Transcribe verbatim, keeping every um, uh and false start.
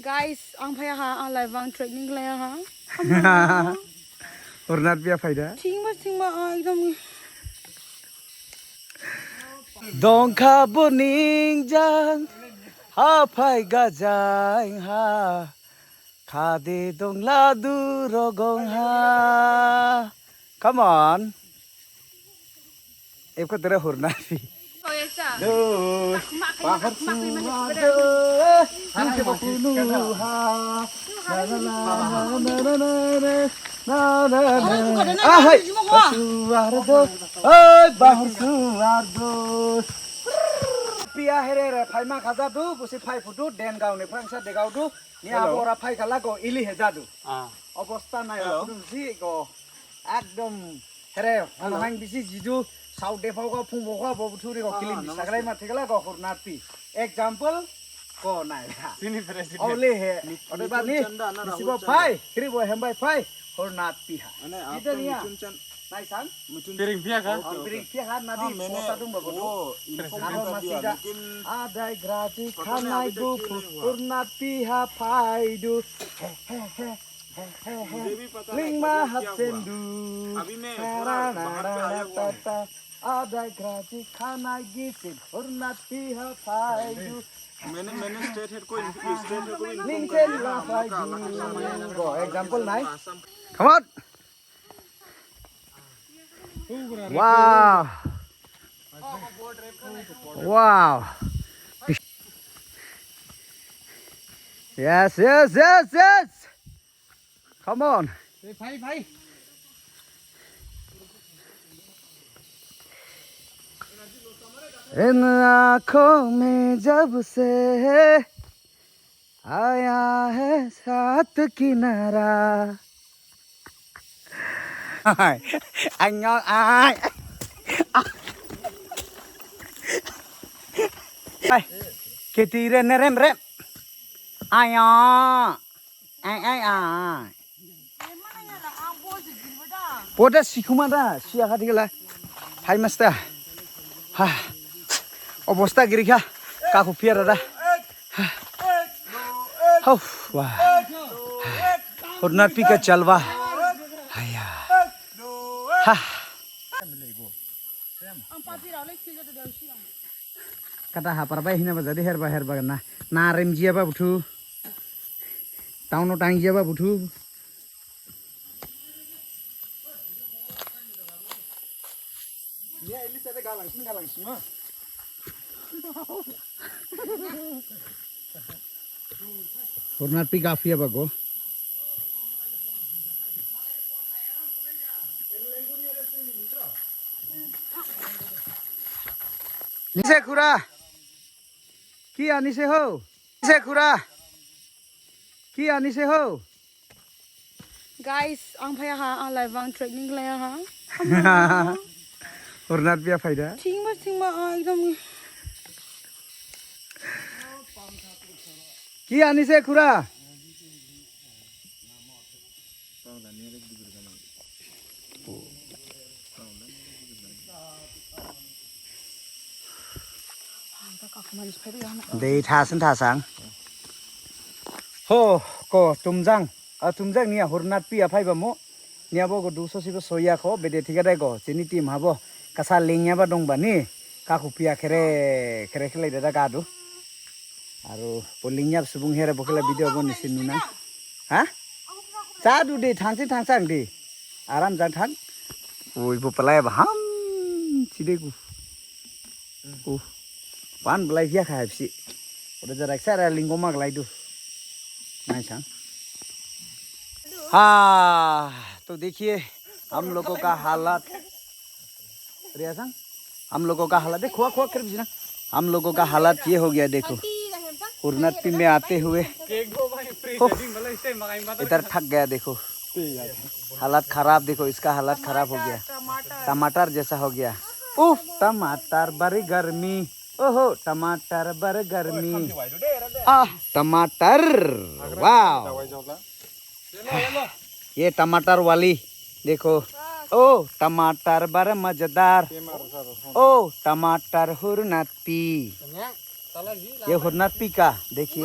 Guys, ang phai ha, ang laibang training lai ha. Hor Natpi aphai da. Thing ba, thing ba, ah, ekdom. Dongkha boning jang, haphai gajang ha. Khade dong ladu rogong ha. Come on. Eko tere Hor Natpi. Oh, ya, cha. Duh, tak mak, bahar tak mak, suar mak, duh. Mungkin waktu ha. Na, na, na. Ah, hai. Bahar suar duh. Oi, bahar suar duh. Pi ahere re, phai ma khaja duh, pusi phai phu duh, den gaon ni phrangsa de gaon duh. Ni hello. Abora phai kala ko ili heja duh. Ah. Obosta nai. Hello. Apun si ko. Ekdom here, hello. Hang bisi jidu, sau de phau ko phung bo ko bo thuri ko. Ah, kilim namaste. Saklai ma thekla ko Hor Natpi. Example ko nai. Sini president. Ole he. Mit-, ode ba ni, Mithun Chanda na bisi Rahul bo Chanda? Phai, kiri bo hem bai phai, Hor Natpi ha. Ane, jita apka niya. Mithun Chanda? Nai sang? Mithun Piring Chanda. Pia ka? Oh, okay, okay. Piring pia ka, nadi. Ah, maine, pota dung ba bodo. Oh, inform kar diya, lekin pata nahi abhi tak clear nahi hua. Hor Natpi ha phai duh. He, he, he. He, he, he. Mujhe bhi pata nahi, ling ma kya hua? Hat sendu. Abhi main thora bahar se aaya hua. Adai graji khanai gisin Hor Natpi ha phai duh. Maine, maine state head ko in-, state head ko inform kar diya, hum log ka Assam ka. Ling chen la phai duh. Ko example nai. Come on. Wow. Wow. Yes, yes, yes, yes. Come on. Hey, bhai, bhai. इन आँखों में जब से आया है साथ किनारा। Ai, anyo, ai. Ai, kiti re nerem rem. Ayo. Ai, ai, ai. Poda sikhuma da, sia kha thikla. Hai master. Ha. Obosta giri kha. Ka khu piar da. Ha. Ho, wah. Hor Natpi ka jalwa. Haya. Ha. Kata ha parbai hina ba jadi herba herba na. Na remjia ba buthu. Town no tangji ba buthu. Ni ili sate galang sini galang sini. Hor Natpi kafi apa ko? Nise khura. Ki anise ho? Nise khura. Ki anise ho? Guys, ang phai ha, ang laibang training lai ha. Hor Natpi aphai da. Thing ba, thing ba, ah, ekdom. Ki anise khura. Dei thasin thasang. Ho, ko Tumjang. A Tumjang ni a Hor Natpi aphai ba mo. Ni abo ko duso sibo soya ko bede thik adai ko. Chini tim habo. Kasa lingya ba dong ba ni. Ka khu pia khere, khere khere da ka do. Aro po lingya subung here bo kela video bo ni sin nuna. Ha? Cha du de thang si thang sang de. Aram jang thang. Oi, bo palai ba ham. Chide ku. Oh. Pan palai via khai si. Ode jarak sa ra linggo mak lai du. Nai sang. हाँ, तो देखिए, हम लोगों का हालत, रिया संग, हम लोगों का हालत, देखो, खोआ, खोआ, कर भी ना, हम लोगों का हालत ये हो गया, देखो, Hor Natpi में आते हुए, उफ, इधर थक गया, देखो, हालत खराब, देखो, इसका हालत खराब हो गया, टमाटर जैसा हो गया। उफ, टमाटर बड़ी गर्मी, ओहो, टमाटर बड़ी गर्मी, आह, टमाटर, वाह। ये टमाटर वाली देखो, ओ टमाटर बड़े मजेदार, ओ टमाटर हुरनाथपी, ये हुरनाथपी का देखिए।